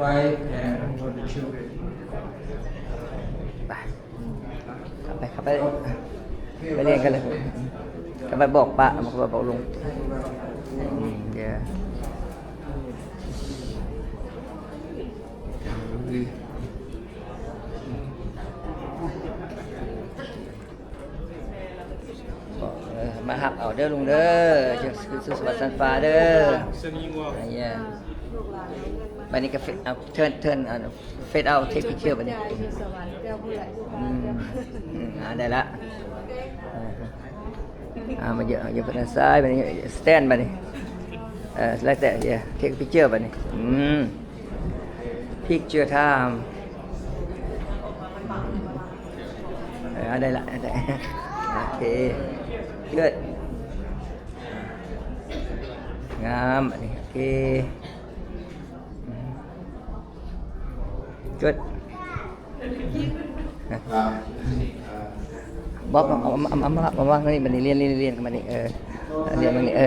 wife and for the children. ໄປ ເຂົ້າໄປ ເຂົ້າໄປ ໄປລຽນກັນເລີຍ ເຂົ້າໄປບອກປ້າ ເຂົ້າໄປບອກລຸງ ເອີ ເອີ ມາຮັບເອົາເດີລຸງເດີ ເຈົ້າຄືສຸຂະສະຫວັດສັນຟ້າເດີ ອັນນີ້ ບັດນີ້ກໍເຟດ ເອົາ ເທີນ ເທີນ ອັນ ເຟດເອົາ ເທກພິກເຈີບັດນີ້ ອືມ ອືມ ອ່າ ໄດ້ລະ ອ່າ ມາເຍອະ ຢູ່ທາງຊ້າຍ ບັດນີ້ ສະແຕນ ບັດນີ້ ເອີ ແລ້ວແຕ່ ເທກພິກເຈີບັດນີ້ ອືມ picture time ເອີ ໄດ້ລະ ໄດ້ ໂອເຄ ເກີດ ງາມ ອັນນີ້ ໂອເຄ ເກີດ ບອກ ເອົາ ເອົາ ເອົາ ເອົາມາວາງນີ້ ບັດນີ້ລຽນ ລຽນ ລຽນກັນມານີ້ ເອີ ລຽນມານີ້ ເອີ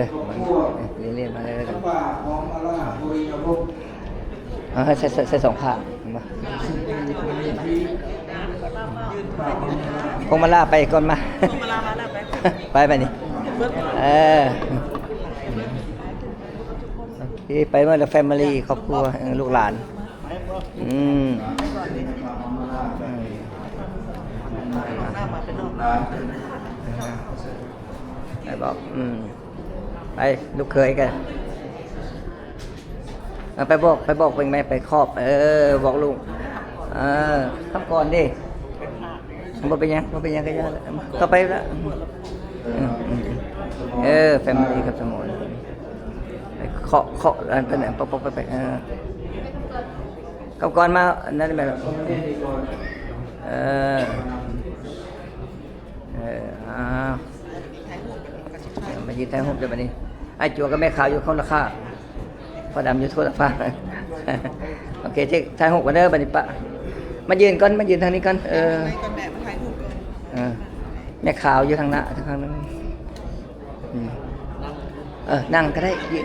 ລຽນ ລຽນມາເລີຍ ເອົາ ໃສ່ ໃສ່ ໃສ່ສອງຂ້າງ ເຫັນບໍ່ ພວງມາລາໄປກ່ອນມາ ພວງມາລາມາແລ້ວ ໄປ ໄປ ໄປນີ້ ເອີ ໂອເຄ ໄປເໝິດແລ້ວ family ຄອບຄົວ ເອີ ລູກຫຼານ ອືມ ອືມ ໄປບອກ ອືມ ໄປ ລູກເຂີຍກັນ ເອີ ໄປບອກ ໄປບອກເພິ່ນແມ່ ໄປຂອບ ເອີ ບອກລຸງ ເອີ ຄຳກ່ອນເດ້ ບໍ່ເປັນຫຍັງ ບໍ່ເປັນຫຍັງກໍຢ່າ ຕໍ່ໄປລະ ອືມ ເອີ family ກັບສະໝອນ ເຄາະ ເຄາະ ອັນ ເພິ່ນ ປອກໆ ແປກໆ ເອີ ເຂົ້າກ່ອນມາ ອັນນັ້ນແມ່ນ ເອີ ເອີ ອ້າວ ມາຢືນຖ່າຍຮູບເດີບັດນີ້ ອ້າຍຈົວກັບແມ່ຂາວຢູ່ຄົນລະຂ້າງ ພໍ່ດຳຢູ່ໂທລະພາບ ໂອເຄ ເທກຖ່າຍຮູບກັນເດີບັດນີ້ປະ ມາຢືນກ່ອນ ມາຢືນທາງນີ້ກ່ອນ ເອີ ເອີ ແມ່ຂາວຢູ່ທາງໜ້າ ທາງນັ້ນ ອືມ ເອີ ນັ່ງກໍໄດ້ ຢືນ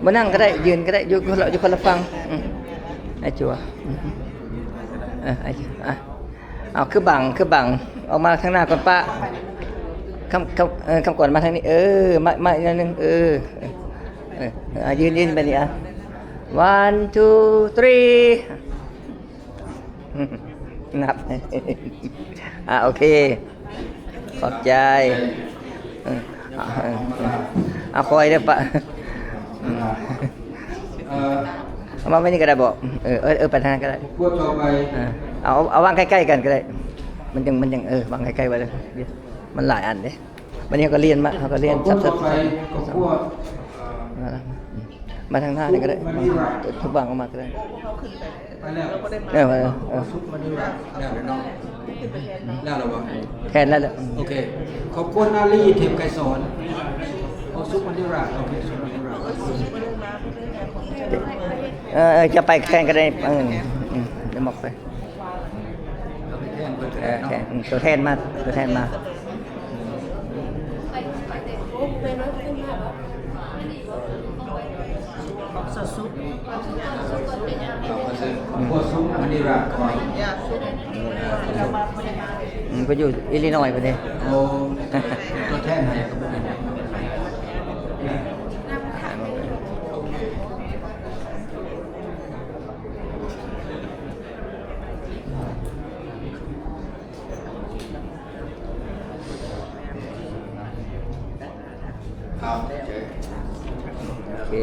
ບໍ່ນັ່ງກໍໄດ້ ຢືນກໍໄດ້ ຢູ່ຄົນລະ ຢູ່ຄົນລະຝັ່ງ ອືມ ອ້າຍຈົວ ອືມ ເອີ ອ້າຍ ອ່ະ ເອົາ ຄືບັງ ຄືບັງ ອອກມາທາງໜ້າກ່ອນປະ ຄຳ ຄຳ ເອີ ຄຳກ່ອນມາທາງນີ້ ເອີ ມາ ມາອີກໜ້ອຍໜຶ່ງ ເອີ ເອີ ເອີ ອ່ະ ຢືນ ຢືນແບບນີ້ ອ່ະ one two three ນັບ ອ່າ ໂອເຄ ຂອບໃຈ ເອີ ເອົາ ເອົາ ເອົາ ເອົາ ຄອຍເດີປະ ເອີ ເອົາມາໄວ້ນີ້ກໍໄດ້ບໍ່ ເອີ ເອີ ເອີ ໄປທາງນັ້ນກໍໄດ້ ເອີ ເອົາ ເອົາວາງໃກ້ໆກັນກໍໄດ້ ມັນຈັ່ງ ມັນຈັ່ງ ເອີ ວາງໃກ້ໆໄວ້ເລີຍ ມັນຫຼາຍອັນເດ້ ບັດນີ້ເຮົາກໍລຽນມາ ເຮົາກໍລຽນ ຄອບຄົວຕໍ່ໄປ ຄອບຄົວ ມາທາງໜ້ານີ້ກໍໄດ້ ທຸກບາງອອກມາກໍໄດ້ ໄປແລ້ວ ເອີ ເອີ ສຸກມານີ້ວ່າ ແລ້ວເນາະ ແລ້ວແລ້ວບໍ່ ແທນແລ້ວແຫຼະ ໂອເຄ ຂອບຄຸນນາລີ ເທບໄກສອນ ເອົາ ສຸກມະນິລາ ເອົາ ສຸກມະນິລາ ເອີ ເອີ ຈະໄປແທນກໍໄດ້ ເອີ ອືມ ດຽວມອກໄປ ເອົາໄປແທນເພິ່ນກໍ ເອີ ໄດ້ເນາະ ແທນ ອືມ ຕົວແທນມາ ຕົວແທນມາ ຄອບຄົວສຸກ ຄອບຄົວສຸກມະນິລາ ຄອບຄົວສຸກ ອືມ ເພິ່ນຢູ່ອີລີນອຍພຸ້ນເດ້ ໂອ້ ຕົວແທນໃຫ້ກໍບໍ່ເປັນຫຍັງ ໂອເຄ